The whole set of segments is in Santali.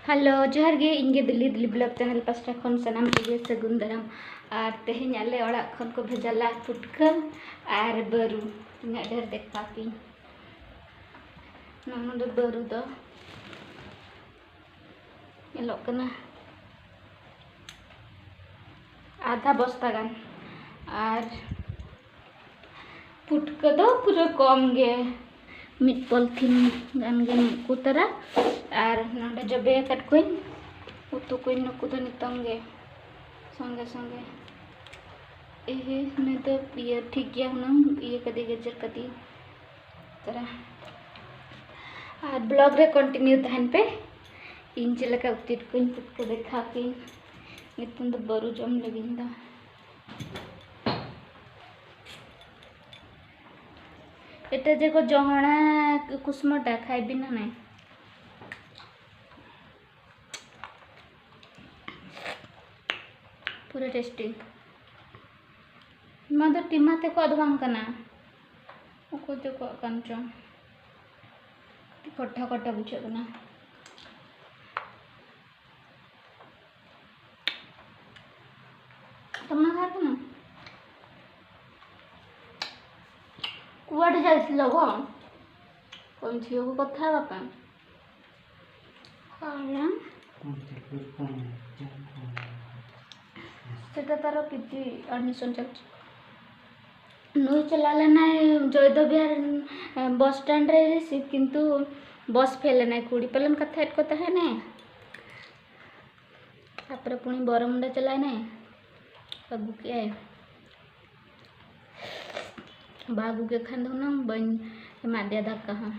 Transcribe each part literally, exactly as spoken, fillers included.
ᱦᱮᱞᱳ, ᱡᱚᱦᱟᱨ ᱜᱮ᱾ ᱤᱧ ᱜᱮ ᱫᱤᱞᱞᱤ ᱫᱤᱞᱞᱤ ᱵᱞᱚᱜ ᱪᱮᱱᱮᱞ ᱯᱟᱥᱴᱟ ᱠᱷᱚᱱ ᱥᱟᱱᱟᱢ ᱠᱚᱜᱮ ᱥᱟᱹᱜᱩᱱ ᱫᱟᱨᱟᱢ᱾ ᱟᱨ ᱛᱮᱦᱮᱧ ᱟᱞᱮ ᱚᱲᱟᱜ ᱠᱷᱚᱱ ᱠᱚ ᱵᱷᱮᱡᱟ ᱞᱮᱫᱼᱟ ᱯᱩᱴᱠᱟᱹ ᱟᱨ ᱵᱟᱹᱨᱩ᱾ ᱛᱤᱱᱟᱹᱜ ᱰᱷᱮᱨ ᱫᱮᱠᱷᱟᱣ ᱯᱮᱧ᱾ ᱱᱚᱜᱼᱚ ᱱᱚᱰᱮ ᱵᱟᱹᱨᱩ ᱫᱚ ᱧᱮᱞᱚᱜ ᱠᱟᱱᱟ ᱟᱫᱷᱟ ᱵᱚᱥᱛᱟ ᱜᱟᱱ᱾ ᱟᱨ ᱯᱩᱴᱠᱟᱹ ᱫᱚ ᱯᱩᱨᱟᱹ ᱠᱚᱢ ᱜᱮ, ᱢᱤᱫ ᱯᱚᱞᱛᱷᱤᱱ ᱜᱟᱱ ᱜᱮ ᱢᱤᱫ ᱠᱚ ᱛᱟᱨᱟ᱾ ᱟᱨ ᱱᱚᱰᱮ ᱡᱚᱵᱮ ᱟᱠᱟᱫ ᱠᱚᱣᱟᱧ, ᱩᱛᱩ ᱠᱚᱧ, ᱱᱩᱠᱩ ᱫᱚ ᱱᱤᱛᱚᱝ ᱜᱮ ᱥᱚᱸᱜᱮ ᱥᱚᱸᱜᱮ᱾ ᱮᱦᱮ, ᱱᱩᱭ ᱫᱚ ᱤᱭᱟᱹ ᱴᱷᱤᱠ ᱜᱮᱭᱟ ᱦᱩᱱᱟᱹᱝ, ᱤᱭᱟᱹ ᱠᱟᱫᱮ, ᱜᱮᱡᱮᱨ ᱠᱟᱫᱮ᱾ ᱛᱟᱨᱟ᱾ ᱟᱨ ᱵᱞᱚᱜ ᱨᱮ ᱠᱚᱱᱴᱤᱱᱤᱭᱩ ᱛᱟᱦᱮᱱ ᱯᱮ᱾ ᱤᱧ ᱪᱮᱫ ᱞᱮᱠᱟ ᱩᱛᱩᱭᱮᱫ ᱠᱚᱣᱟᱧ ᱯᱩᱴᱠᱟᱹ ᱫᱮᱠᱷᱟᱣ ᱯᱮᱧ᱾ ᱱᱤᱛᱚᱝ ᱫᱚ ᱵᱟᱹᱨᱩ ᱡᱚᱢ ᱞᱟᱹᱜᱤᱫ ᱤᱧ ᱫᱚ᱾ ᱮᱴᱟ ᱡᱮ ᱠᱚ ᱡᱚᱦᱚᱲᱟ ᱠᱩᱥᱢᱚᱴᱟ ᱠᱷᱟᱭ ᱵᱤᱱᱟ ᱱᱟᱭ᱾ ᱯᱩᱨᱟᱹ ᱴᱮᱥᱴᱤ᱾ ᱱᱚᱣᱟ ᱫᱚ ᱴᱤᱢᱟ ᱛᱮᱠᱚᱣᱟᱜ ᱫᱚ ᱵᱟᱝ ᱠᱟᱱᱟ, ᱚᱠᱚᱭ ᱛᱮᱠᱚᱣᱟᱜ ᱠᱟᱱ ᱪᱚᱝ᱾ ᱠᱟᱹᱴᱤᱡ ᱠᱚᱴᱷᱟ ᱠᱚᱴᱷᱟ ᱵᱩᱡᱷᱟᱹᱜ ᱠᱟᱱᱟ᱾ ᱛᱚᱢᱟ ᱠᱷᱟᱭ ᱠᱟᱱᱟ᱾ ᱠᱩᱣᱟᱰᱮ ᱡᱟᱭᱛᱤᱞᱚ ᱜᱚ? ᱠᱚᱱ ᱡᱷᱤᱭᱚ ᱠᱚ ᱠᱚᱛᱷᱟ ᱵᱟᱯᱮ? ᱠᱟᱨᱚᱱ ᱥᱮᱴᱟ ᱛᱟᱨᱚ ᱯᱤᱡᱤ admission ᱪᱟᱞᱪᱤᱛ᱾ ᱱᱩᱭ ᱪᱟᱞᱟᱣ ᱞᱮᱱᱟᱭ ᱡᱚᱭᱫᱚ ᱵᱤᱦᱟᱨ, ᱮ, ᱵᱚᱥ ᱥᱴᱮᱱᱰ ᱨᱮ ᱨᱤᱥᱤᱵᱷ, ᱠᱤᱱᱛᱩ ᱵᱚᱥ ᱯᱷᱮᱞ ᱮᱱᱟᱭ ᱠᱩᱲᱤ, ᱯᱟᱞᱮᱱ ᱠᱟᱛᱷᱟᱭᱮᱫ ᱠᱚ ᱛᱟᱦᱮᱱᱟᱭ᱾ ᱛᱟᱯᱚᱨᱮ ᱯᱩᱱᱤ ᱵᱚᱨᱚᱢᱩᱱᱰᱟ ᱪᱟᱞᱟᱣ ᱮᱱᱟᱭ, ᱟᱹᱜᱩ ᱠᱮᱜᱼᱟᱭ᱾ ᱵᱟ ᱟᱹᱜᱩ ᱠᱮ ᱠᱷᱟᱱ ᱫᱚ ᱦᱩᱱᱟᱹᱝ ᱵᱟᱹᱧ ᱮᱢᱟᱫ ᱫᱮᱭᱟ ᱫᱟᱠᱟ ᱦᱚᱸ᱾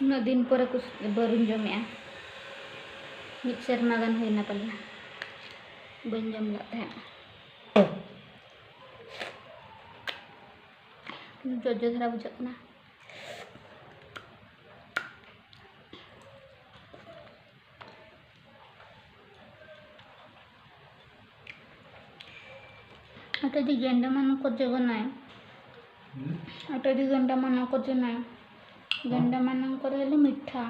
ᱩᱱᱟᱹᱜ ᱫᱤᱱ ᱯᱚᱨᱮ ᱠᱚ ᱵᱟᱹᱨᱩᱧ ᱡᱚᱢᱮᱜᱼᱟ᱾ ᱢᱤᱫ ᱥᱮᱨᱢᱟ ᱜᱟᱱ ᱦᱩᱭᱱᱟ ᱯᱟᱞᱮ ᱵᱟᱹᱧ ᱡᱚᱢ ᱞᱮᱫ ᱛᱟᱦᱮᱸᱫ᱾ ᱡᱚᱡᱚ ᱫᱷᱟᱨᱟ ᱵᱩᱡᱷᱟᱹᱜ ᱠᱟᱱᱟ᱾ ᱟᱴᱟ ᱫᱤ ᱜᱮᱸᱰᱮ ᱢᱟᱱ ᱠᱚ ᱡᱚᱜᱚᱱᱟᱭ᱾ ଏଇଟା ଯଦି ଗେଣ୍ଡାମାନଙ୍କର ଯେ ନାହିଁ, ଗେଣ୍ଡାମାନଙ୍କର ହେଲେ ମିଠା।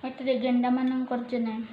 ଏଇଟା ଯେ ଗେଣ୍ଡାମାନଙ୍କର ଯେ ନାହିଁ।